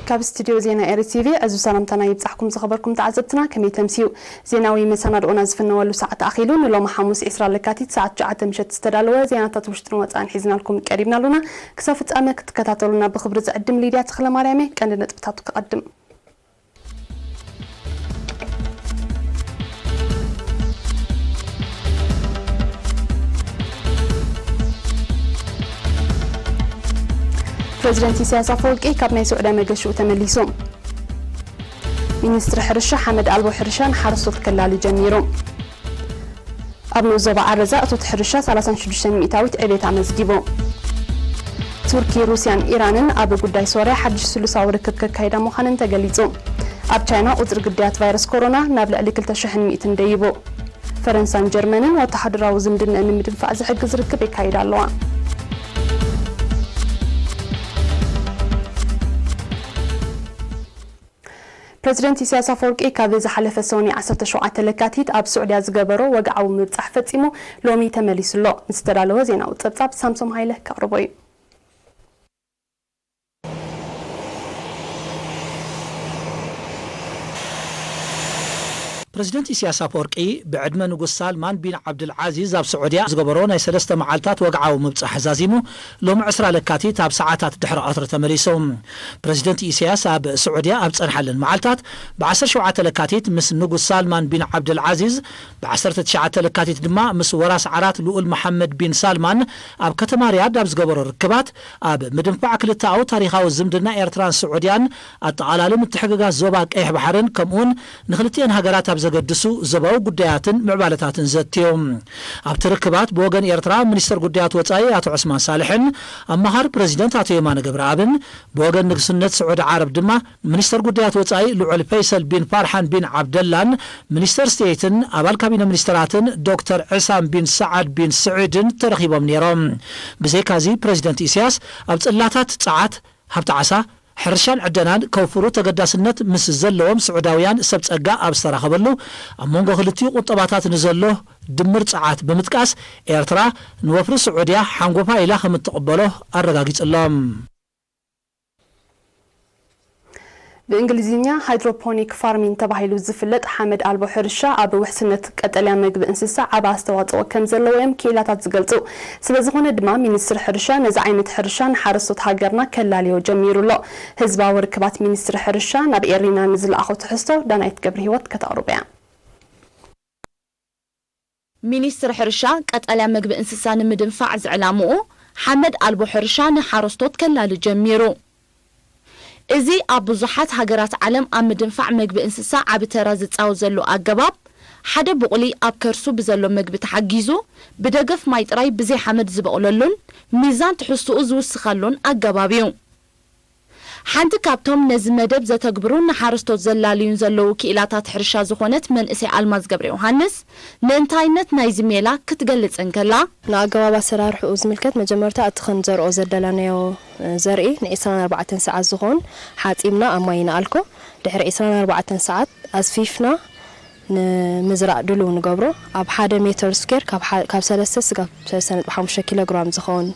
ካብ ስቱዲዮ ዜና ኤሪ ቲቪ ዕዙዝ ሰላምታና ይብጻሕኩም ዝኸበርኩም ተዓዘብትና፣ ከመይ ተምስዩ? ዜናዊ መሰናድኦና ዝፍነወሉ ሰዓት ኣኺሉ። ንሎሚ ሓሙስ ዕስራ ለካቲት ሰዓት ትሽዓተ ምሸት ዝተዳለወ ዜናታት ውሽጥን ወጻእን ሒዝናልኩም ቀሪብና ኣሉና። ክሳብ ፍጻመ ክትከታተሉና ብኽብሪ ዝዕድም ሊድያ ተኽለማርያም እየ። ቀንዲ ነጥብታቱ ክቐድም። ፕረዚደንት ኢሳያስ ኣፈወርቂ ካብ ናይ ስዑድያ መገሽኡ ተመሊሱ። ሚኒስትሪ ሕርሻ ሓመድ ኣልቦ ሕርሻ ንሓረስቶት ከላሊ ጀሚሩ። ኣብ ንኡስ ዞባ ዓረዛ እቶት ሕርሻ ሰላሳን ሽዱሽተን ሚእታዊት ዕቤት ኣመዝጊቡ። ቱርኪ፣ ሩስያን ኢራንን ኣብ ጉዳይ ሶርያ ሓድሽ ስሉሳዊ ርክብ ከካይዳ ምዃነን ተገሊጹ። ኣብ ቻይና ቁጽሪ ግዳያት ቫይረስ ኮሮና ናብ ልዕሊ ክልተ ሽሕን ሚእትን ደይቡ። ፈረንሳን ጀርመንን ወተሃደራዊ ዝምድንአን ንምድንፋዕ ዝሕግዝ ርክብ የካይዳ ኣለዋ። ፕረዚደንት ኢሳያስ ኣፈወርቂ ካብ ዝሓለፈ ሰኑይ ዓሰርተ ሸውዓተ ለካቲት ኣብ ስዑድያ ዝገበሮ ወግዓዊ ምብጻሕ ፈጺሙ ሎሚ ተመሊሱ ኣሎ። ንዝተዳለወ ዜናዊ ጸብጻብ ሳምሶም ሃይለ ከቕርቦ እዩ። ፕረዚደንት ኢሳያስ ኣፈወርቂ ብዕድመ ንጉስ ሳልማን ቢን ዓብድልዓዚዝ ኣብ ስዑድያ ዝገበሮ ናይ ሰለስተ መዓልታት ወግዓዊ ምብጻሕ ዛዚሙ ሎሚ ዕስራ ለካቲት ኣብ ሰዓታት ድሕሪ ቀትሪ ተመሊሱ። ፕረዚደንት ኢሳያስ ኣብ ስዑድያ ኣብ ጸንሓለን መዓልታት፣ ብ ዓሰርተ ሸውዓተ ለካቲት ምስ ንጉስ ሳልማን ቢን ዓብደልዓዚዝ፣ ብ ዓሰርተ ትሽዓተ ለካቲት ድማ ምስ ወራስ ዓራት ልኡል መሓመድ ቢን ሳልማን ኣብ ከተማ ሪያድ ኣብ ዝገበሮ ርክባት፣ ኣብ ምድንፋዕ ክልተኣዊ ታሪኻዊ ዝምድና ኤርትራን ስዑድያን፣ ኣጠቓላሊ ምትሕግጋዝ ዞባ ቀይሕ ባሕርን፣ ከምኡውን ንክልቲኤን ሃገራት ኣብ ዘገድሱ ዞባዊ ጉዳያትን ምዕባለታትን ዘትዮም። ኣብቲ ርክባት ብወገን ኤርትራ ሚኒስተር ጉዳያት ወጻኢ ኣቶ ዑስማን ሳልሕን ኣማኻሪ ፕረዚደንት ኣቶ የማነ ገብረኣብን፣ ብወገን ንግስነት ስዑዲ ዓረብ ድማ ሚኒስተር ጉዳያት ወጻኢ ልዑል ፈይሰል ቢን ፋርሓን ቢን ዓብደላን ሚኒስተር ስቴትን ኣባል ካቢነ ሚኒስተራትን ዶክተር ዕሳም ቢን ሰዓድ ቢን ስዒድን ተረኺቦም ነይሮም። ብዘይካዚ ፕረዚደንት ኢሳያስ ኣብ ጽላታት ጸዓት፣ ሃብቲ ዓሳ፣ ሕርሻን ዕደናን ከውፍሩ ተገዳስነት ምስ ዘለዎም ስዑዳውያን ሰብ ጸጋ ኣብ ዝተራኸበሉ፣ ኣብ መንጎ ክልቲኡ ቁጠባታት ንዘሎ ድምር ጸዓት ብምጥቃስ፣ ኤርትራ ንወፍሪ ስዑድያ ሓንጎፋ ኢላ ከም እትቕበሎ ኣረጋጊጹሎም። ብእንግሊዝኛ ሃይድሮፖኒክ ፋርሚንግ ተባሂሉ ዝፍለጥ ሓመድ ኣልቦ ሕርሻ ኣብ ውሕስነት ቀጠልያ መግቢ እንስሳ ዓቢ ኣስተዋጽኦ ከም ዘለዎ እዮም ክኢላታት ዝገልጹ። ስለዝኾነ ድማ ሚኒስትሪ ሕርሻ ነዚ ዓይነት ሕርሻ ንሓረስቶት ሃገርና ከላልዮ ጀሚሩ ኣሎ። ህዝባዊ ርክባት ሚኒስትሪ ሕርሻ ናብ ኤሪና ንዝለኣኾ ትሕዝቶ ዳናይት ገብረህይወት ከተቕርቦ እያ። ሚኒስትሪ ሕርሻ ቀጠልያ መግቢ እንስሳ ንምድንፋዕ ዝዕላምኡ ሓመድ ኣልቦ ሕርሻ ንሓረስቶት ከላሊ ጀሚሩ። እዚ ኣብ ብዙሓት ሃገራት ዓለም ኣብ ምድንፋዕ መግቢ እንስሳ ዓቢ ተራ ዝጻወት ዘሎ ኣገባብ፣ ሓደ ቡቕሊ ኣብ ከርሱ ብዘሎ መግቢ ተሓጊዙ ብደገፍ ማይ ጥራይ ብዘይ ሓመድ ዝበቑለሉን ሚዛን ትሕዝትኡ ዝውስኸሉን ኣገባብ እዩ። ሓንቲ ካብቶም ነዚ መደብ ዘተግብሩን ንሓረስቶት ዘላልዩን ዘለዉ ክኢላታት ሕርሻ ዝኾነት መንእሰይ ኣልማዝ ገብረ ዮሃንስ፣ ንእንታይነት ናይዚ ሜላ ክትገልጽ እንከላ፣ ንኣገባብ ኣሰራርሕኡ ዝምልከት፣ መጀመርታ እቲ ክንዘርኦ ዘደለናዮ ዘርኢ ን ዕስራን ኣርባዕተን ሰዓት ዝኸውን ሓጺብና ኣብ ማይ ንኣልኮ። ድሕሪ ዕስራን ኣርባዕተን ሰዓት ኣዝፊፍና ንምዝራእ ድሉው ንገብሮ። ኣብ ሓደ ሜተር ስኩዌር ካብ ሓ-፣ ካብ ሰለስተ ስጋብ ሰለስተ ነጥቢ ሓሙሽተ ኪሎ ግራም ዝኸውን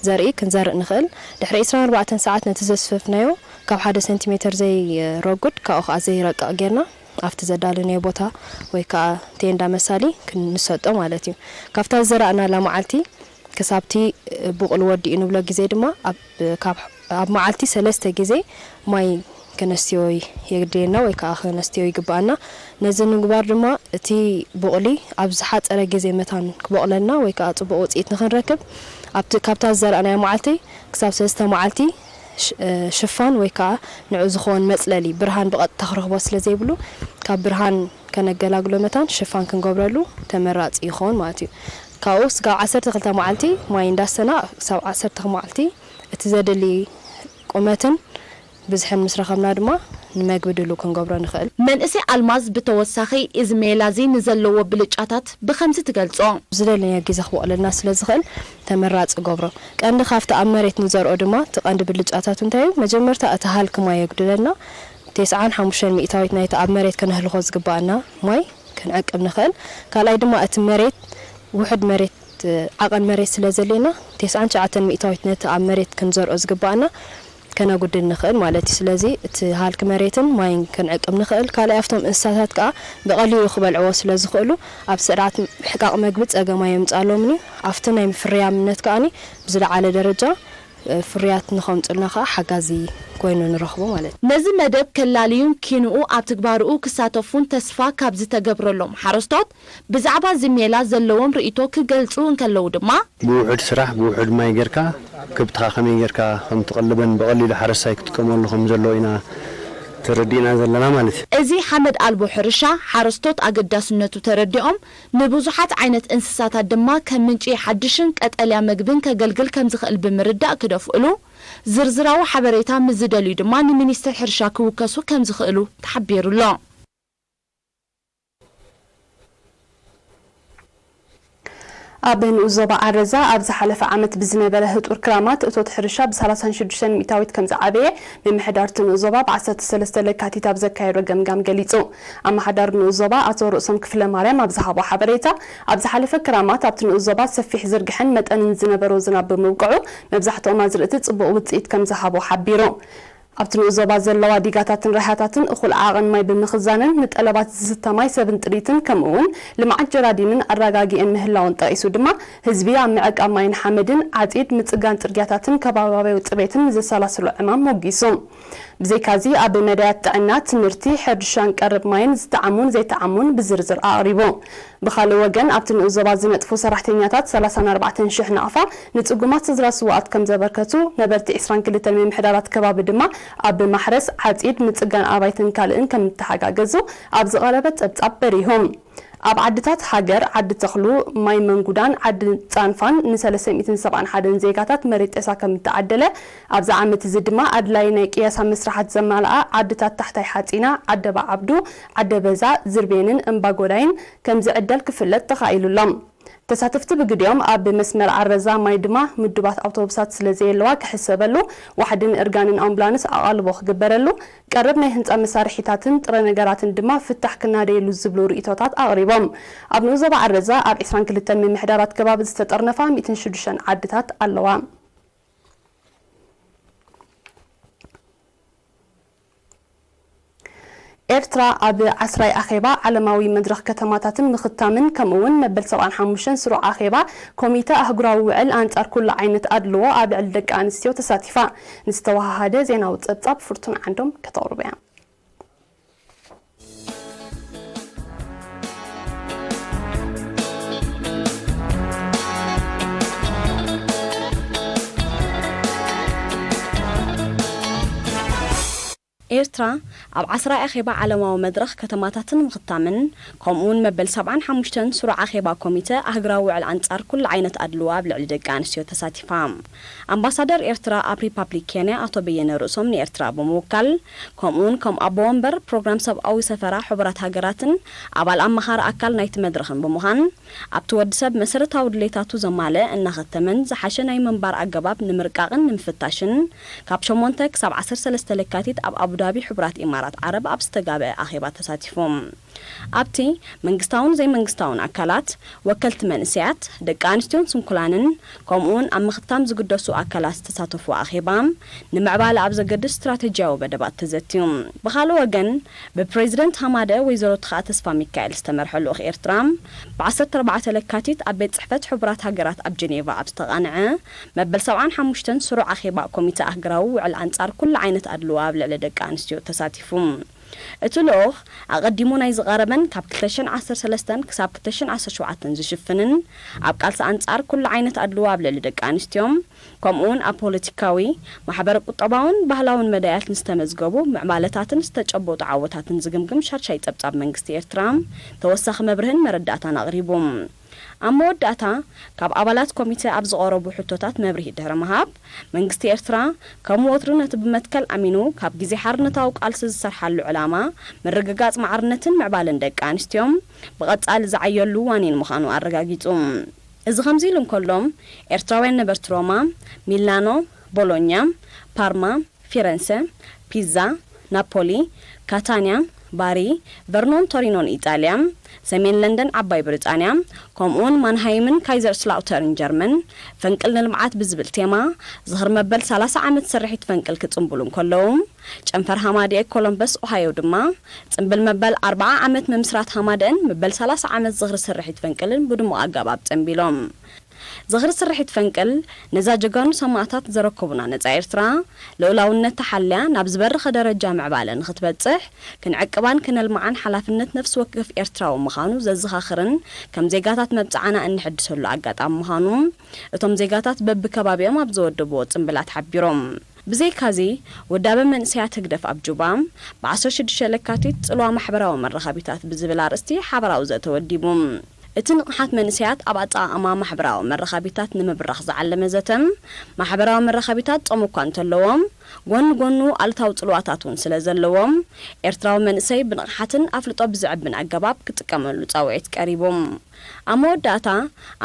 ዘርኢ ክንዘርእ ንኽእል። ድሕሪ ዕስራን ኣርባዕተን ሰዓት ነቲ ዘስፈፍናዮ ካብ ሓደ ሴንቲሜተር ዘይረጉድ፣ ካብኡ ከኣ ዘይረቅቕ ጌርና ኣብቲ ዘዳለናዮ ቦታ ወይ ከኣ ቴንዳ መሳሊ ክንሰጦ ማለት እዩ። ካብታ ዝዘራእናላ መዓልቲ ክሳብቲ ቡቕሊ ወዲኡ ንብሎ ግዜ ድማ ኣብ፣ ካብ፣ ኣብ መዓልቲ ሰለስተ ግዜ ማይ ከነስትዮ የድልየና ወይ ከኣ ከነስትዮ ይግብኣና። ነዚ ንምግባር ድማ እቲ ቡቕሊ ኣብ ዝሓጸረ ግዜ መታን ክቦቕለልና ወይ ከኣ ጽቡቕ ውጽኢት ንኽንረክብ ኣብቲ፣ ካብታ ዝዘራእናዮ መዓልቲ ክሳብ ሰለስተ መዓልቲ ሽ-፣ ሽፋን ወይ ከኣ ንዑ ዝኾን መጽለሊ ብርሃን ብቐጥታ ክረኽቦ ስለ ዘይብሉ ካብ ብርሃን ከነገላግሎ መታን ሽፋን ክንገብረሉ ተመራጺ ይኸውን ማለት እዩ። ካብኡ ስጋብ ዓሰርተ ክልተ መዓልቲ ማይ እንዳስተና ክሳብ ዓሰርተ መዓልቲ እቲ ዘድሊ ቁመትን ብዝሕን ምስ ረኸብና ድማ ንመግቢ ድሉ ክንገብሮ ንኽእል። መንእሰይ ኣልማዝ ብተወሳኺ እዚ ሜላ እዚ ንዘለዎ ብልጫታት ብኸምዚ ትገልጾ። ዝደለናዮ ግዜ ክበቕለልና ስለ ዝኽእል ተመራጺ ገብሮ። ቀንዲ ካብቲ ኣብ መሬት ንዘርኦ ድማ እቲ ቀንዲ ብልጫታቱ እንታይ እዩ? መጀመርታ እቲ ሃልኪ ማይ የጉድለና። ተስዓን ሓሙሽተን ሚእታዊት ናይቲ ኣብ መሬት ከነህልኾ ዝግባኣና ማይ ክንዕቅብ ንኽእል። ካልኣይ ድማ እቲ መሬት ውሑድ መሬት፣ ዓቐን መሬት ስለ ዘሌና፣ ተስዓን ትሽዓተን ሚእታዊት ነቲ ኣብ መሬት ክንዘርኦ ዝግባኣና ከነጉድል ንኽእል ማለት እዩ። ስለዚ እቲ ሃልኪ መሬትን ማይን ክንዕቅብ ንኽእል። ካልኣይ ኣብቶም እንስሳታት ከኣ ብቐሊሉ ክበልዕዎ ስለ ዝኽእሉ ኣብ ስርዓት ምሕቃቕ መግቢ ጸገም ኣየምጽኣሎምን እዩ። ኣብቲ ናይ ፍርያምነት ከኣኒ ብዝለዓለ ደረጃ ፍርያት ንኸምጽኡልና ከኣ ሓጋዚ ኮይኑ ንረኽቦ ማለት እዩ። ነዚ መደብ ከላልዩን ኪንኡ ኣብ ትግባርኡ ክሳተፉን ተስፋ ካብ ዝተገብረሎም ሓረስቶት ብዛዕባ እዚ ሜላ ዘለዎም ርእይቶ ክገልጹ እንከለዉ ድማ፣ ብውሑድ ስራሕ ብውሑድ ማይ ጌርካ ከብትኻ ከመይ ጌርካ ከም ትቕልበን ብቐሊሉ ሓረስታይ ክጥቀመሉ ከም ዘለዎ ኢና ተረዲእና ዘለና ማለት እዩ። እዚ ሓመድ ኣልቦ ሕርሻ ሓረስቶት ኣገዳስነቱ ተረዲኦም ንብዙሓት ዓይነት እንስሳታት ድማ ከም ምንጪ ሓድሽን ቀጠልያ መግብን ከገልግል ከም ዝኽእል ብምርዳእ ክደፍእሉ፣ ዝርዝራዊ ሓበሬታ ምስ ዝደልዩ ድማ ንሚኒስትሪ ሕርሻ ክውከሱ ከም ዝኽእሉ ተሓቢሩሎ። ኣብ ንኡስ ዞባ ዓረዛ ኣብ ዝሓለፈ ዓመት ብዝነበረ ህጡር ክራማት እቶት ሕርሻ ብ ሰላሳን ሽዱሽተን ሚእታዊት ከም ዝዓበየ ምምሕዳር እቲ ንኡስ ዞባ ብ ዓሰርተ ሰለስተ ለካቲት ኣብ ዘካየዶ ገምጋም ገሊጹ። ኣመሓዳሪ ንኡስ ዞባ ኣቶ ርእሶም ክፍለ ማርያም ኣብ ዝሃቦ ሓበሬታ፣ ኣብ ዝሓለፈ ክራማት ኣብቲ ንኡስ ዞባ ሰፊሕ ዝርግሐን መጠንን ዝነበሮ ዝናብ ብምብቅዑ መብዛሕትኦም ኣዝርእቲ ጽቡቕ ውጽኢት ከም ዝሃቦ ሓቢሩ። ኣብቲ ንኡስ ዞባ ዘለዋ ዲጋታትን ራህያታትን እኹል ዓቐን ማይ ብምኽዛነን ንጠለባት ዝስተ ማይ፣ ሰብን ጥሪትን ከምኡ እውን ልምዓት ጀራዲንን ኣረጋጊኤን ምህላውን ጠቒሱ ድማ ህዝቢ ኣብ ምዕቃብ ማይን ሓመድን፣ ዓጺድ፣ ምጽጋን ጽርግያታትን ከባብያዊ ጽሬትን ንዘሰላስሎ ዕማም ሞጊሱ። ብዘይካዚ ኣብ መዳያት ጥዕና፣ ትምህርቲ፣ ሕርሻን ቀረብ ማይን ዝተዓሙን ዘይተዓሙን ብዝርዝር ኣቕሪቡ። ብኻልእ ወገን ኣብቲ ንኡስ ዞባ ዝነጥፉ ሰራሕተኛታት ሰላሳን ኣርባዕተን ሽሕ ናቕፋ ንጽጉማት ስድራ ስዉኣት ከም ዘበርከቱ፣ ነበርቲ ዒስራን ክልተን ምምሕዳራት ከባቢ ድማ ኣብ ማሕረስ፣ ዓጺድ፣ ምጽጋን ኣባይትን ካልእን ከም እተሓጋገዙ ኣብ ዝቐረበ ጸብጻብ በሪሁ። ኣብ ዓድታት ሃገር፣ ዓዲ ተኽሉ፣ ማይ መንጉዳን ዓዲ ጻንፋን ንሰለስተ ሚእትን ሰብዓን ሓደን ዜጋታት መሬት ጤሳ ከም እተዓደለ፣ ኣብዚ ዓመት እዚ ድማ ኣድላዪ ናይ ቅየሳ መስርሓት ዘማልኣ ዓድታት ታሕታይ ሓጺና፣ ዓደባ ዓብዱ፣ ዓደ በዛ፣ ዝርቤንን እምባጎዳይን ከም ዝዕደል ክፍለጥ ተኻኢሉ ኣሎ። ተሳተፍቲ ብግዲኦም ኣብ መስመር ዓረዛ ማይ ድማ ምዱባት ኣውቶቡሳት ስለ ዘየለዋ ክሕሰበሉ፣ ዋሕድን እርጋንን ኣምቡላንስ ኣቓልቦ ክግበረሉ፣ ቀረብ ናይ ህንጻ መሳርሒታትን ጥረ ነገራትን ድማ ፍታሕ ክናደየሉ ዝብሉ ርእይቶታት ኣቕሪቦም። ኣብ ንኡስ ዞባ ዓረዛ ኣብ ዒስራን ክልተን ምምሕዳራት ከባቢ ዝተጠርነፋ ሚእትን ሽዱሽተን ዓድታት ኣለዋ። ኤርትራ ኣብ ዓስራይ ኣኼባ ዓለማዊ መድረኽ ከተማታትን ምኽታምን ከምኡ እውን መበል ሰብዓን ሓሙሽተን ስሩዕ ኣኼባ ኮሚተ ኣህጉራዊ ውዕል ኣንጻር ኩሉ ዓይነት ኣድልዎ ኣብ ልዕሊ ደቂ ኣንስትዮ ተሳቲፋ። ንዝተወሃሃደ ዜናዊ ጸብጻብ ፍርቱን ዓንዶም ከተቕርቦ እያ። ኤርትራ ኣብ ዓስራይ ኣኼባ ዓለማዊ መድረኽ ከተማታትን ምኽታምን፣ ከምኡውን መበል ሰብዓን ሓሙሽተን ስሩዕ ኣኼባ ኮሚተ ኣህግራዊ ውዕል ኣንጻር ኩሉ ዓይነት ኣድልዎ ኣብ ልዕሊ ደቂ ኣንስትዮ ተሳቲፋ። ኣምባሳደር ኤርትራ ኣብ ሪፓብሊክ ኬንያ ኣቶ በየነ ርእሶም ንኤርትራ ብምውካል፣ ከምኡውን ከም ኣቦ ወንበር ፕሮግራም ሰብኣዊ ሰፈራ ሕቡራት ሃገራትን ኣባል ኣማኻሪ ኣካል ናይቲ መድረኽን ብምዃን፣ ኣብቲ ወዲ ሰብ መሰረታዊ ድሌታቱ ዘማልአ እናኸተመን ዝሓሸ ናይ ምንባር ኣገባብ ንምርቃቕን ንምፍታሽን፣ ካብ ሸሞንተ ክሳብ ዓሰርተ ሰለስተ ለካቲት ኣብ ኣቡዳቢ ሕቡራት ኢማራት ዓረብ ኣብ ዝተጋብአ ኣኼባ ተሳቲፉ። ኣብቲ መንግስታውን ዘይመንግስታውን ኣካላት፣ ወከልቲ መንእሰያት፣ ደቂ ኣንስትዮን ስንኩላንን፣ ከምኡውን ኣብ ምኽታም ዝግደሱ ኣካላት ዝተሳተፉ ኣኼባ፣ ንምዕባለ ኣብ ዘገድስ ስትራተጂያዊ መደባት ተዘትዩ። ብኻልእ ወገን፣ ብፕሬዚደንት ሃማደ ወይዘሮ ትኽኣ ተስፋ ሚካኤል ዝተመርሐ ልኡኽ ኤርትራ፣ ብ ዓሰርተ ኣርባዕተ ለካቲት ኣብ ቤት ጽሕፈት ሕቡራት ሃገራት ኣብ ጀኔቫ ኣብ ዝተቓንዐ መበል ሰብዓን ሓሙሽተን ስሩዕ ኣኼባ ኮሚተ ኣህግራዊ ውዕል ኣንጻር ኩሉ ዓይነት ኣድልዎ ኣብ ልዕሊ ደቂ ኣንስትዮ ተሳቲፉ። እቲ ልኡኽ ኣቐዲሙ ናይ ዝቐረበን ካብ ክልተ ሽሕን ዓሰርተ ሰለስተን ክሳብ ክልተ ሽሕን ዓሰርተ ሸውዓተን ዝሽፍንን ኣብ ቃልሲ ኣንጻር ኩሉ ዓይነት ኣድልዎ ኣብ ልዕሊ ደቂ ኣንስትዮ፣ ከምኡውን ኣብ ፖለቲካዊ፣ ማሕበረ ቁጠባውን ባህላውን መዳያት ንዝተመዝገቡ ምዕባለታትን ዝተጨበጡ ዓወታትን ዝግምግም ሻድሻይ ጸብጻብ መንግስቲ ኤርትራ ተወሳኺ መብርህን መረዳእታን ኣቕሪቡ። ኣብ መወዳእታ፣ ካብ ኣባላት ኮሚተ ኣብ ዝቐረቡ ሕቶታት መብርሂ ድሕሪ ምሃብ፣ መንግስቲ ኤርትራ ከም ወትሩ ነቲ ብመትከል ኣሚኑ ካብ ግዜ ሓርነታዊ ቃልሲ ዝሰርሓሉ ዕላማ ምርግጋጽ ማዕርነትን ምዕባለን ደቂ ኣንስትዮን ብቐጻሊ ዝዓየሉ ዋኒን ምዃኑ ኣረጋጊጹ። እዚ ከምዚ ኢሉ እንከሎ፣ ኤርትራውያን ነበርቲ ሮማ፣ ሚላኖ፣ ቦሎኛ፣ ፓርማ፣ ፊረንሰ፣ ፒዛ፣ ናፖሊ፣ ካታንያ፣ ባሪ፣ ቨርኖን ቶሪኖን ኢጣልያ፣ ሰሜን ለንደን ዓባይ ብሪጣንያ፣ ከምኡውን ማንሃይምን ካይዘርስላውተርን ጀርመን፣ ፈንቅል ንልምዓት ብዝብል ቴማ ዝኽሪ መበል ሰላሳ ዓመት ስርሒት ፈንቅል ክጽንብሉ እንከለዉ፣ ጨንፈር ሃማደኤ ኮሎምበስ ኦሃዮ ድማ ጽንብል መበል ኣርብዓ ዓመት ምምስራት ሃማደኤን መበል ሰላሳ ዓመት ዝኽሪ ስርሒት ፈንቅልን ብድሙቕ ኣገባብ ጸንቢሎም። ዝኽሪ ስርሒት ፈንቅል ነዛ ጀጋኑ ሰማእታት ዘረከቡና ነጻ ኤርትራ፣ ልኡላውነት ተሓልያ ናብ ዝበረኸ ደረጃ ምዕባለ ንኽትበጽሕ ክንዕቅባን ክነልምዓን ሓላፍነት ነፍሲ ወከፍ ኤርትራዊ ምዃኑ ዘዘኻኽርን ከም ዜጋታት መብጽዓና እንሕድሰሉ ኣጋጣሚ ምዃኑ እቶም ዜጋታት በብከባቢኦም ኣብ ዘወደብዎ ጽንብላት ሓቢሮም። ብዘይካዚ፣ ውዳበ መንእሰያት ህግደፍ ኣብ ጁባ፣ ብ16 ለካቲት ጽልዋ ማሕበራዊ መራኸቢታት ብዝብል ኣርእስቲ ሓበራዊ ዘተ ወዲቡ። እቲ ንቕሓት መንእሰያት ኣብ ኣጠቓቕማ ማሕበራዊ መራኸቢታት ንምብራኽ ዝዓለመ ዘተ፣ ማሕበራዊ መራኸቢታት ጾም እኳ እንተለዎም፣ ጎኒ ጎኑ ኣሉታዊ ጽልዋታት እውን ስለ ዘለዎም፣ ኤርትራዊ መንእሰይ ብንቕሓትን ኣፍልጦ ብዝዕብን ኣገባብ ክጥቀመሉ ጻውዒት ቀሪቡ። ኣብ መወዳእታ፣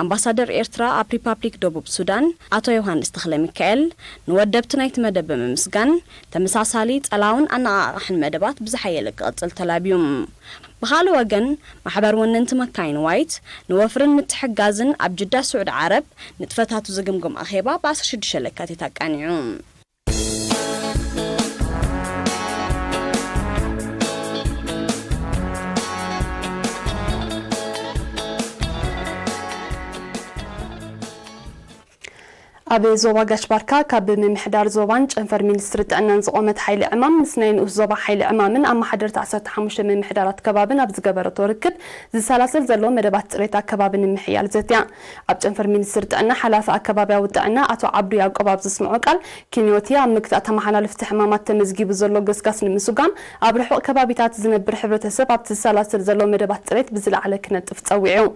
ኣምባሳደር ኤርትራ ኣብ ሪፓብሊክ ደቡብ ሱዳን ኣቶ ዮሃንስ ተኽለሚካኤል ንወደብቲ ናይቲ መደብ ብምምስጋን፣ ተመሳሳሊ ጸላውን ኣነቓቓሕን መደባት ብዝሓየለ ክቕጽል ተላብዩ። ብኻልእ ወገን፣ ማሕበር ወነንቲ መካይን ዋይት ንወፍርን ምትሕግጋዝን ኣብ ጅዳ ስዑዲ ዓረብ ንጥፈታቱ ዝግምግም ኣኼባ ብ16 ለካቲት ኣቃኒዑ። ኣብ ዞባ ጋሽ ባርካ ካብ ምምሕዳር ዞባን ጨንፈር ሚኒስትሪ ጥዕናን ዝቖመት ሓይሊ ዕማም ምስ ናይ ንኡስ ዞባ ሓይሊ ዕማምን ኣመሓደርቲ ዓሰርተ ሓሙሽተ ምምሕዳራት ከባብን ኣብ ዝገበረቶ ርክብ ዝሰላሰል ዘሎ መደባት ጽሬት ኣከባቢ ንምሕያል ዘትያ። ኣብ ጨንፈር ሚኒስትሪ ጥዕና ሓላፊ ኣከባቢያዊ ጥዕና ኣቶ ዓብዱ ያዕቆብ ኣብ ዘስምዖ ቃል፣ ኪንዮቲ ኣብ ምግታእ ተመሓላለፍቲ ሕማማት ተመዝጊቡ ዘሎ ገስጋስ ንምስጓም ኣብ ርሑቕ ከባቢታት ዝነብር ሕብረተሰብ ኣብቲ ዝሰላሰል ዘሎ መደባት ጽሬት ብዝለዓለ ክነጥፍ ጸዊዑ።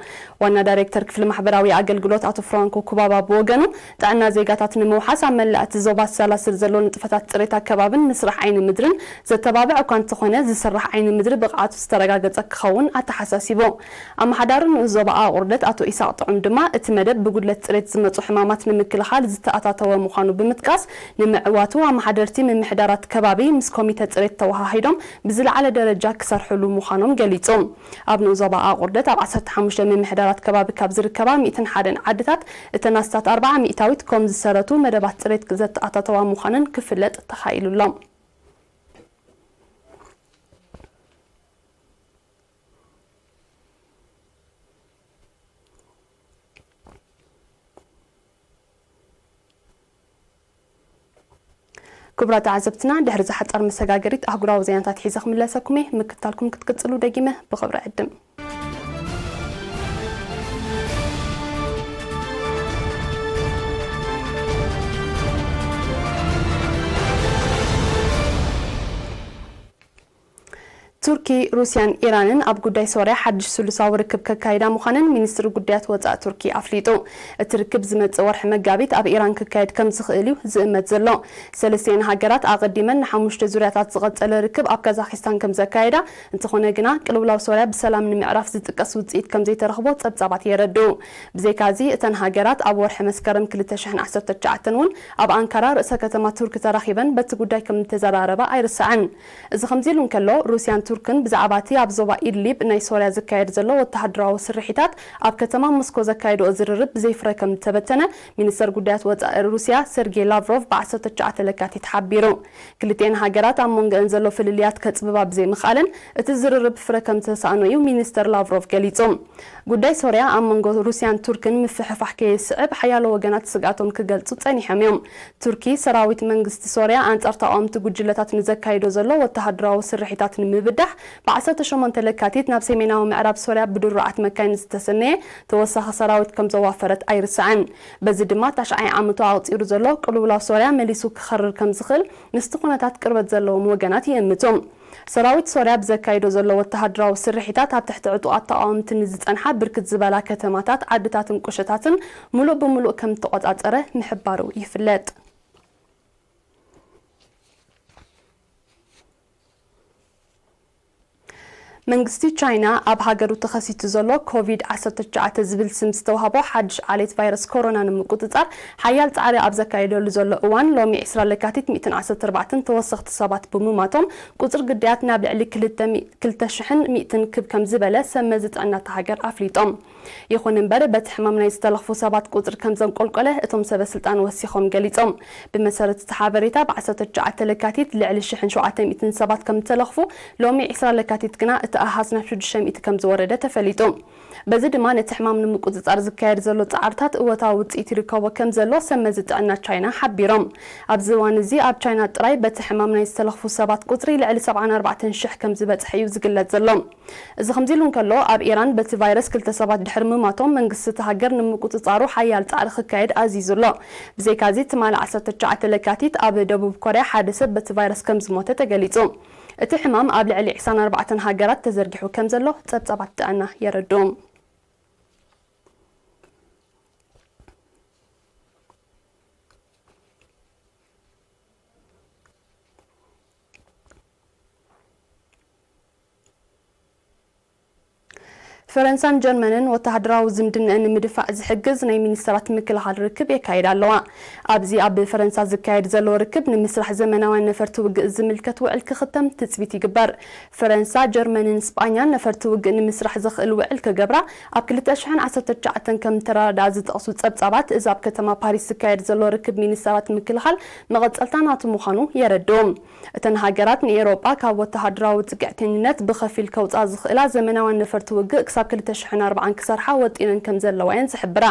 ዋና ዳይሬክተር ክፍሊ ማሕበራዊ ኣገልግሎት ኣቶ ፍራንኮ ኩባባ ብወገኑ፣ ጥዕና ዜጋታት ንምውሓስ ኣብ መላእ እቲ ዞባ ዝሰላስል ዘሎ ንጥፈታት ጽሬት ኣከባብን ምስራሕ ዓይኒ ምድርን ዘተባብዕ እኳ እንተኾነ፣ ዝስራሕ ዓይኒ ምድሪ ብቕዓቱ ዝተረጋገጸ ክኸውን ኣተሓሳሲቡ። ኣመሓዳሪ ንኡስ ዞባ ኣቑርደት ኣቶ ኢሳቕ ጥዑም ድማ፣ እቲ መደብ ብጉድለት ጽሬት ዝመጹ ሕማማት ንምክልኻል ዝተኣታተወ ምዃኑ ብምጥቃስ፣ ንምዕዋቱ ኣመሓደርቲ ምምሕዳራት ከባቢ ምስ ኮሚተ ጽሬት ተወሃሂዶም ብዝለዓለ ደረጃ ክሰርሕሉ ምዃኖም ገሊጹ። ኣብ ንኡስ ዞባ ኣቑርደት ኣብ ዓሰርተ ሓሙሽተ ምምሕዳራት ከባቢ ካብ ዝርከባ ሚእትን ሓደን ዓድታት፣ እተን ኣስታት ኣርብዓ ሚእታዊት ኮም ዝሰረቱ መደባት ጽሬት ዘተኣታተዋ ምዃነን ክፍለጥ ተኻኢሉ ኣሎ። ክቡራት ተዓዘብትና፣ ድሕሪ ዝሓጸር መሰጋገሪት ኣህጉራዊ ዜናታት ሒዘ ክምለሰኩም እየ። ምክታልኩም ክትቅጽሉ ደጊመ ብኽብሪ ዕድም። ቱርኪ፣ ሩስያን ኢራንን ኣብ ጉዳይ ሶርያ ሓድሽ ስሉሳዊ ርክብ ከካይዳ ምዃነን ሚኒስትሪ ጉዳያት ወጻኢ ቱርኪ ኣፍሊጡ። እቲ ርክብ ዝመጽእ ወርሒ መጋቢት ኣብ ኢራን ክካየድ ከም ዝኽእል እዩ ዝእመት ዘሎ። ሰለስቲኤን ሃገራት ኣቐዲመን ንሓሙሽተ ዙርያታት ዝቐጸለ ርክብ ኣብ ካዛኪስታን ከም ዘካየዳ፣ እንተኾነ ግና ቅልውላው ሶርያ ብሰላም ንምዕራፍ ዝጥቀስ ውጽኢት ከም ዘይተረኽቦ ጸብጻባት የረድኡ። ብዘይካዚ፣ እተን ሃገራት ኣብ ወርሒ መስከረም ክልተ ሽሕን ዓሰርተ ትሽዓተን እውን ኣብ ኣንካራ ርእሰ ከተማ ቱርኪ ተራኺበን በቲ ጉዳይ ከም ዝተዘራረባ ኣይርሳዕን። እዚ ከምዚ ኢሉ እንከሎ፣ ሩስያን ቱርክን ብዛዕባ እቲ ኣብ ዞባ ኢድሊብ ናይ ሶርያ ዝካየድ ዘሎ ወተሃደራዊ ስርሒታት ኣብ ከተማ ሞስኮ ዘካየድኦ ዝርርብ ብዘይፍረ ከም ዝተበተነ ሚኒስተር ጉዳያት ወጻኢ ሩስያ ሰርጌይ ላቭሮቭ ብ ዓሰርተ ትሽዓተ ለካቲት ሓቢሩ። ክልቲኤን ሃገራት ኣብ መንጎአን ዘሎ ፍልልያት ከጽብባ ብዘይምኽኣለን እቲ ዝርርብ ፍረ ከም ዝተሳእኖ እዩ ሚኒስተር ላቭሮቭ ገሊጹ። ጉዳይ ሶርያ ኣብ መንጎ ሩስያን ቱርክን ምፍሕፋሕ ከየስዕብ ሓያሎ ወገናት ስግኣቶም ክገልጹ ጸኒሖም እዮም። ቱርኪ፣ ሰራዊት መንግስቲ ሶርያ ኣንጻር ተቓወምቲ ጉጅለታት ንዘካይዶ ዘሎ ወተሃደራዊ ስርሒታት ንምብዳህ ንምፍታሕ፣ ብ ዓሰርተ ሸሞንተ ለካቲት ናብ ሰሜናዊ ምዕራብ ሶርያ ብድሩዓት መካይን ዝተሰነየ ተወሳኺ ሰራዊት ከም ዘዋፈረት ኣይርሳዕን። በዚ ድማ፣ ታሽዓይ ዓመቱ ኣቑጺሩ ዘሎ ቅልውላው ሶርያ መሊሱ ክኸርር ከም ዝኽእል ምስቲ ኩነታት ቅርበት ዘለዎም ወገናት ይእምቱ። ሰራዊት ሶርያ ብዘካይዶ ዘሎ ወተሃደራዊ ስርሒታት፣ ኣብ ትሕቲ ዕጡቓት ተቓወምቲ ንዝጸንሓ ብርክት ዝበላ ከተማታት፣ ዓድታትን ቁሸታትን ምሉእ ብምሉእ ከም እተቖጻጸረ ምሕባሩ ይፍለጥ። መንግስቲ ቻይና፣ ኣብ ሃገሩ ተኸሲቱ ዘሎ ኮቪድ ዓሰርተ ትሽዓተ ዝብል ስም ዝተዋህቦ ሓድሽ ዓሌት ቫይረስ ኮሮና ንምቁጽጻር ሓያል ጻዕሪ ኣብ ዘካየደሉ ዘሎ እዋን፣ ሎሚ ዕስራ ለካቲት ሚእትን ዓሰርተ ኣርባዕተን ተወሰኽቲ ሰባት ብምማቶም፣ ቁጽሪ ግዳያት ናብ ልዕሊ ክልተ ሚ-፣ ክልተ ሽሕን ሚእትን ክብ ከም ዝበለ ሰብ መዚ ጥዕና እታ ሃገር ኣፍሊጦም። ይኹን እምበር፣ በቲ ሕማም ናይ ዝተለኽፉ ሰባት ቁጽሪ ከም ዘንቆልቆለ እቶም ሰበ ስልጣን ወሲኾም ገሊጾም። ብመሰረት እቲ ሓበሬታ፣ ብ ዓሰርተ ትሽዓተ ለካቲት ልዕሊ ሽሕን ሸውዓተ ሚእትን ሰባት ከም ዝተለኽፉ፣ ሎሚ ዕስራ ለካቲት ግና እቲ ኣሃዝ ናብ ሽዱሽተ ሚእቲ ከም ዝወረደ ተፈሊጡ። በዚ ድማ፣ ነቲ ሕማም ንምቁጽጻር ዝካየድ ዘሎ ጻዕርታት እወታዊ ውጽኢት ይርከቦ ከም ዘሎ ሰብ መዚ ጥዕና ቻይና ሓቢሮም። ኣብዚ እዋን እዚ፣ ኣብ ቻይና ጥራይ በቲ ሕማም ናይ ዝተለኽፉ ሰባት ቁጽሪ ልዕሊ ሰብዓን ኣርባዕተን ሽሕ ከም ዝበጽሐ እዩ ዝግለጽ ዘሎ። እዚ ከምዚ ኢሉ እንከሎ፣ ኣብ ኢራን በቲ ቫይረስ ክልተ ሰባት ድሕሪ ምማቶም፣ መንግስቲ እታ ሃገር ንምቁጽጻሩ ሓያል ጻዕሪ ክካየድ ኣዚዙ ኣሎ። ብዘይካዚ፣ ትማሊ ዓሰርተ ትሽዓተ ለካቲት ኣብ ደቡብ ኮርያ ሓደ ሰብ በቲ ቫይረስ ከም ዝሞተ ተገሊጹ። እቲ ሕማም ኣብ ልዕሊ ዕስራን ኣርባዕተን ሃገራት ተዘርጊሑ ከም ዘሎ ጸብጻባት ጥዕና የረድኡ። ፈረንሳን ጀርመንን ወተሃደራዊ ዝምድነአን ንምድፋእ ዝሕግዝ ናይ ሚኒስተራት ምክልኻል ርክብ የካይዳ ኣለዋ። ኣብዚ ኣብ ፈረንሳ ዝካየድ ዘሎ ርክብ፣ ንምስራሕ ዘመናውያን ነፈርቲ ውግእ ዝምልከት ውዕል ክኽተም ትጽቢት ይግበር። ፈረንሳ፣ ጀርመንን ስጳኛን ነፈርቲ ውግእ ንምስራሕ ዘኽእል ውዕል ክገብራ ኣብ ክልተ ሽሕን ዓሰርተ ትሽዓተን ከም ተረዳድኣ ዝጠቕሱ ጸብጻባት፣ እዚ ኣብ ከተማ ፓሪስ ዝካየድ ዘሎ ርክብ ሚኒስተራት ምክልኻል መቐጸልታ ናቱ ምዃኑ የረድኡ። እተን ሃገራት ንኤውሮጳ ካብ ወተሃደራዊ ጽግዕተኝነት ብኸፊል ከውጽኣ ዝኽእላ ዘመናውያን ነፈርቲ ውግእ ክሳብ ክልተ ሽሕን ኣርባዓን ክሰርሓ ወጢነን ከም ዘለዋ እየን ዝሕብራ።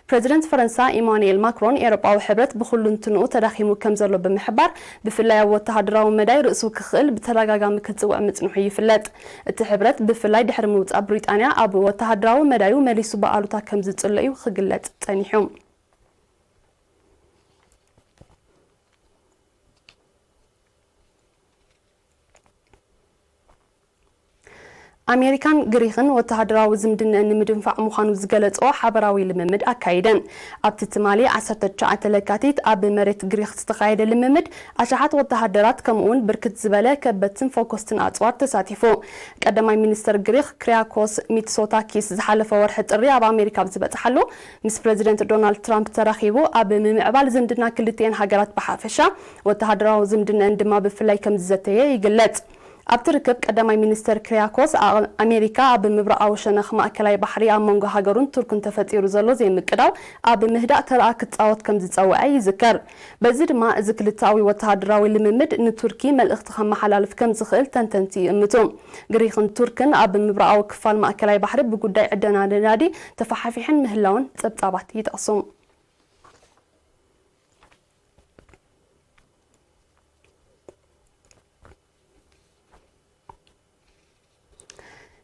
ፕረዚደንት ፈረንሳ ኢማኑኤል ማክሮን፣ ኤውሮጳዊ ሕብረት ብኹሉ እንትንኡ ተዳኺሙ ከም ዘሎ ብምሕባር፣ ብፍላይ ኣብ ወተሃደራዊ መዳይ ርእሱ ክኽእል ብተደጋጋሚ ክጽውዕ ምጽንሑ ይፍለጥ። እቲ ሕብረት፣ ብፍላይ ድሕሪ ምውጻእ ብሪጣንያ፣ ኣብ ወተሃደራዊ መዳዩ መሊሱ ብኣሉታ ከም ዝጽሎ እዩ ክግለጽ ጸኒሑ። ኣሜሪካን ግሪኽን ወተሃደራዊ ዝምድነአን ንምድንፋዕ ምዃኑ ዝገለጽኦ ሓበራዊ ልምምድ ኣካይደን። ኣብቲ ትማሊ ዓሰርተ ትሽዓተ ለካቲት ኣብ መሬት ግሪኽ ዝተኻየደ ልምምድ፣ ኣሽሓት ወተሃደራት ከምኡውን ብርክት ዝበለ ከበድትን ፈኮስትን ኣጽዋር ተሳቲፉ። ቀዳማይ ሚኒስተር ግሪኽ ክሪያኮስ ሚትሶታኪስ ዝሓለፈ ወርሒ ጥሪ ኣብ ኣሜሪካ ኣብ ዝበጽሓሉ፣ ምስ ፕረዚደንት ዶናልድ ትራምፕ ተራኺቡ፣ ኣብ ምምዕባል ዝምድና ክልቲኤን ሃገራት ብሓፈሻ፣ ወተሃደራዊ ዝምድነአን ድማ ብፍላይ ከም ዝዘተየ ይግለጽ። ኣብቲ ርክብ፣ ቀዳማይ ሚኒስተር ክሪያኮስ፣ ኣ-፣ ኣሜሪካ ኣብ ምብራቓዊ ሸነኽ ማእከላይ ባሕሪ ኣብ መንጎ ሃገሩን ቱርክን ተፈጢሩ ዘሎ ዘይምቅዳው ኣብ ምህዳእ ተረኣ ክትጻወት ከም ዝጸውዐ ይዝከር። በዚ ድማ፣ እዚ ክልተኣዊ ወተሃደራዊ ልምምድ ንቱርኪ መልእኽቲ ከመሓላልፍ ከም ዝኽእል ተንተንቲ ይእምቱ። ግሪኽን ቱርክን ኣብ ምብራቓዊ ክፋል ማእከላይ ባሕሪ ብጉዳይ ዕደና ነዳዲ ተፈሓፊሐን ምህላወን ጸብጻባት ይጠቕሱ።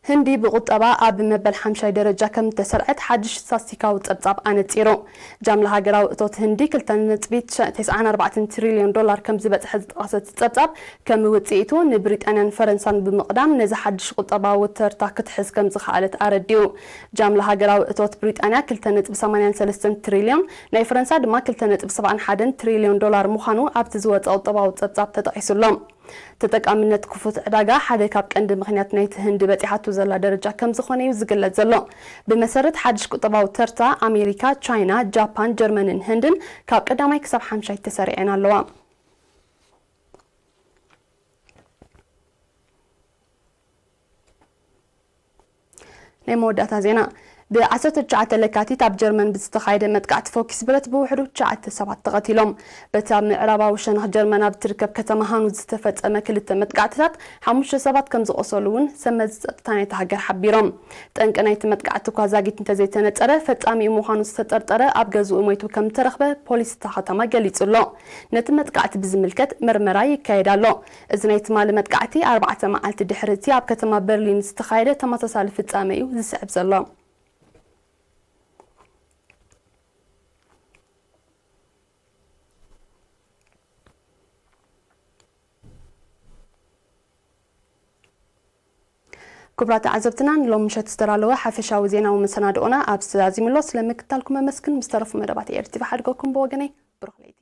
ህንዲ ብቁጠባ ኣብ መበል ሓምሻይ ደረጃ ከም እተሰርዐት ሓድሽ ስታስቲካዊ ጸብጻብ ኣነጺሩ። ጃምላ ሃገራዊ እቶት ህንዲ ክልተ ነጥቢ ተስዓን ኣርባዕተን ትሪልዮን ዶላር ከም ዝበጽሐ ዝጠቐሰ እቲ ጸብጻብ፣ ከም ውጽኢቱ ንብሪጣንያን ፈረንሳን ብምቕዳም ነዚ ሓድሽ ቁጠባዊ ተርታ ክትሕዝ ከም ዝኸኣለት ኣረዲኡ። ጃምላ ሃገራዊ እቶት ብሪጣንያ ክልተ ነጥቢ ሰማንያን ሰለስተን ትሪልዮን፣ ናይ ፈረንሳ ድማ ክልተ ነጥቢ ሰብዓን ሓደን ትሪልዮን ዶላር ምዃኑ ኣብቲ ዝወጸ ቁጠባዊ ጸብጻብ ተጠቒሱ ኣሎ። ተጠቃምነት ክፉት ዕዳጋ ሓደ ካብ ቀንዲ ምኽንያት ናይቲ ህንዲ በጺሓቶ ዘላ ደረጃ ከም ዝኾነ እዩ ዝግለጽ ዘሎ። ብመሰረት ሓድሽ ቁጠባዊ ተርታ፣ ኣሜሪካ፣ ቻይና፣ ጃፓን፣ ጀርመንን ህንድን ካብ ቀዳማይ ክሳብ ሓምሻይ ተሰሪዐን ኣለዋ። ናይ መወዳእታ ዜና። ብ ዓሰርተ ትሽዓተ ለካቲት ኣብ ጀርመን ብዝተኻየደ መጥቃዕቲ ፎኪስ ብረት ብውሕዱ ትሽዓተ ሰባት ተቐቲሎም። በቲ ኣብ ምዕራባዊ ሸነኽ ጀርመን ኣብ ትርከብ ከተማ ሃኑዝ ዝተፈጸመ ክልተ መጥቃዕትታት ሓሙሽተ ሰባት ከም ዝቖሰሉ እውን ሰብ መዚ ጸጥታ ናይታ ሃገር ሓቢሮም። ጠንቂ ናይቲ መጥቃዕቲ እኳ ዛጊት እንተዘይተነጸረ፣ ፈጻሚኡ ምዃኑ ዝተጠርጠረ ኣብ ገዝኡ ሞይቱ ከም ዝተረኽበ ፖሊስ እታ ከተማ ገሊጹ ኣሎ። ነቲ መጥቃዕቲ ብዝምልከት መርመራ ይካየድ ኣሎ። እዚ ናይ ትማሊ መጥቃዕቲ ኣርባዕተ መዓልቲ ድሕሪ እቲ ኣብ ከተማ በርሊን ዝተኻየደ ተመሳሳሊ ፍጻመ እዩ ዝስዕብ ዘሎ። ክቡራት ተዓዘብትና፣ ንሎም ምሸት ዝተዳለወ ሓፈሻዊ ዜናዊ መሰናድኦና ኣብዚ ተዛዚሙ ኣሎ። ስለ ምክታልኩም ኣመስግን። ምስ ተረፉ መደባት ኤር ቲ ቪ ሓድገኩም። ብወገነይ ብሩኽ ለይቲ።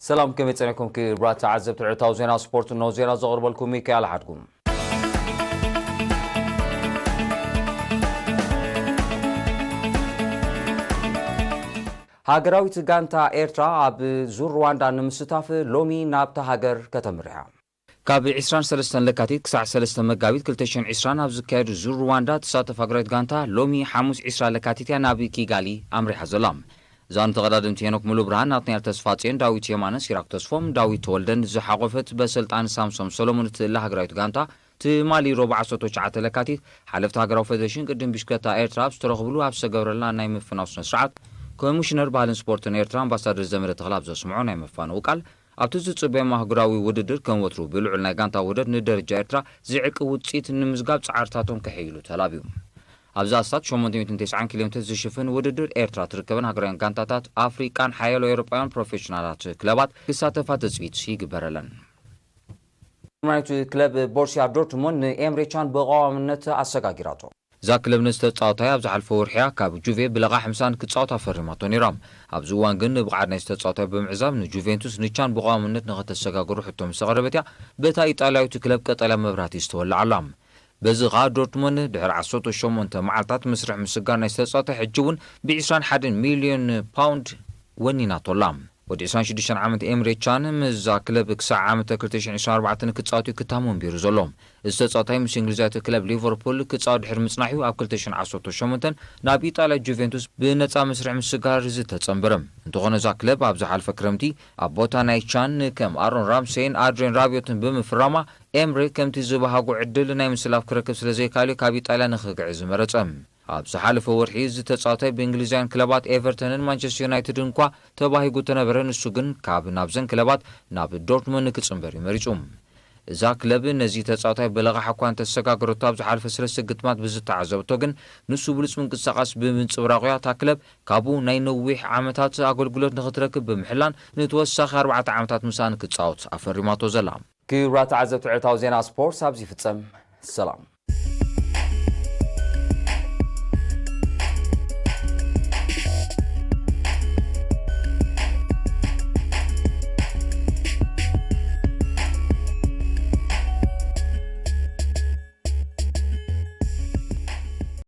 ሰላም፣ ከመይ ጸኒሕኩም ክቡራት ተዓዘብቲ? ዕለታዊ ዜና ስፖርት፣ እነሆ ዜና ዘቕርበልኩም ሚካኤል ሓድጉ። ሃገራዊት ጋንታ ኤርትራ ኣብ ዙር ሩዋንዳ ንምስታፍ ሎሚ ናብታ ሃገር ከተምርሕ እያ። ካብ ዕስራን ሰለስተን ለካቲት ክሳዕ ሰለስተ መጋቢት ክልተ ሽሕን ዕስራን ኣብ ዝካየድ ዙር ሩዋንዳ ትሳተፍ ሃገራዊት ጋንታ ሎሚ ሓሙስ ዕስራ ለካቲት እያ ናብ ኪጋሊ ኣምሪሓ ዘላ። እዛ ንተቐዳደምቲ ሄኖክ ሙሉ ብርሃን፣ ናትናኤል ተስፋጽዮን፣ ዳዊት የማነ፣ ሲራክ ተስፎም፣ ዳዊት ተወልደን ዝሓቖፈት በሰልጣን ሳምሶም ሰሎሞን እትእለ ሃገራዊት ጋንታ ትማሊ ረቡዕ ዓሰርተ ትሽዓተ ለካቲት ሓለፍቲ ሃገራዊ ፌደሬሽን ቅድም ብሽክለታ ኤርትራ ኣብ ዝተረኽብሉ ኣብ ዝተገብረላ ናይ ምፍናው ስነ ስርዓት ኮሚሽነር ባህልን ስፖርትን ኤርትራ ኣምባሳደር ዘመደ ተኽለ ኣብ ዘስምዖ ናይ መፋነዊ ቃል ኣብቲ ዝጽበዮም ኣህጉራዊ ውድድር ከም ወትሩ ብልዑል ናይ ጋንታ ውህደት ንደረጃ ኤርትራ ዝዕቅብ ውጽኢት ንምዝጋብ ጻዕርታቶም ከሐይሉ ተላብዩ። ኣብዚ ኣስታት ሸሞንተ ሚእትን ተስዓን ኪሎ ሜትር ዝሽፍን ውድድር ኤርትራ ትርከበን ሃገራውያን ጋንታታት ኣፍሪቃን ሓያሎ ኤውሮጳውያን ፕሮፌሽናላት ክለባት ክሳተፋ ትጽቢት ይግበረለን። ጀርመናዊት ክለብ ቦርሲያ ዶርትሙንድ ንኤምሬ ቻን ብቐዋምነት ኣሰጋጊራቶ። እዛ ክለብ ነዚ ተጻዋታይ ኣብ ዝሓለፈ ወርሒ እያ ካብ ጁቬ ብለቓሕ ምሳን ክጻወት ኣፈሪማቶ ነይራ። ኣብዚ እዋን ግን ንብቕዓት ናይዚ ተጻዋታይ ብምዕዛብ ንጁቬንቱስ ንቻን ብቐዋምነት ንኸተሰጋግሮ ሕቶ ምስ ኣቕረበት እያ በታ ኢጣልያዊት ክለብ ቀጠልያ መብራህቲ ዝተወልዓላ። በዚ ኸኣ ዶርትሙንድ ድሕሪ ዓሰርተ ሸሞንተ መዓልታት መስርሕ ምስጋር ናይዚ ተጻዋታይ ሕጂ እውን ብ ዕስራን ሓደን ሚልዮን ፓውንድ ወኒናቶ ኣላ። ወዲ ዕስራን ሽዱሽተን ዓመት ኤምሬ ቻን ምስዛ ክለብ ክሳዕ ዓመተ ክልተ ሽሕን ዕስራን ኣርባዕተን ክጻወት እዩ ክታሞ ኣንቢሩ ዘሎ። እዚ ተጻዋታይ ምስ እንግሊዛዊት ክለብ ሊቨርፑል ክጻወት ድሕሪ ምጽናሕ እዩ ኣብ ክልተ ሽሕን ዓሰርተ ሸሞንተን ናብ ኢጣልያ ጁቬንቱስ ብነጻ መስርሕ ምስጋር ዝተጸንበረ። እንተኾነ እዛ ክለብ ኣብ ዝሓለፈ ክረምቲ ኣብ ቦታ ናይ ቻን ከም ኣሮን ራምሴይን ኣድሪያን ራቢዮትን ብምፍራማ ኤምሬ ከምቲ ዝበሃጎ ዕድል ናይ ምስላፍ ክረክብ ስለ ዘይካልዩ ካብ ኢጣልያ ንኽግዕዝ ዝመረጸ። ኣብ ዝሓለፈ ወርሒ እዚ ተጻዋታይ ብእንግሊዛውያን ክለባት ኤቨርተንን ማንቸስተር ዩናይትድን እኳ ተባሂጉ ተነበረ፣ ንሱ ግን ካብ ናብዘን ክለባት ናብ ዶርትሙንድ ክጽንበር እዩ መሪጹ። እዛ ክለብ ነዚ ተጻዋታይ ብለቓሕ እኳ እንተሰጋገረቶ ኣብ ዝሓለፈ ሰለስተ ግጥማት ብዝተዓዘበቶ ግን ንሱ ብሉጽ ምንቅስቃስ ብምንጽብራቑ እያ እታ ክለብ ካብኡ ናይ ነዊሕ ዓመታት ኣገልግሎት ንኽትረክብ ብምሕላን ንተወሳኺ ኣርባዕተ ዓመታት ምሳን ክጻወት ኣፈሪማቶ ዘላ። ክቡራት ተዓዘብቲ ዕለታዊ ዜና ስፖርት ኣብዚ ይፍጸም። ሰላም።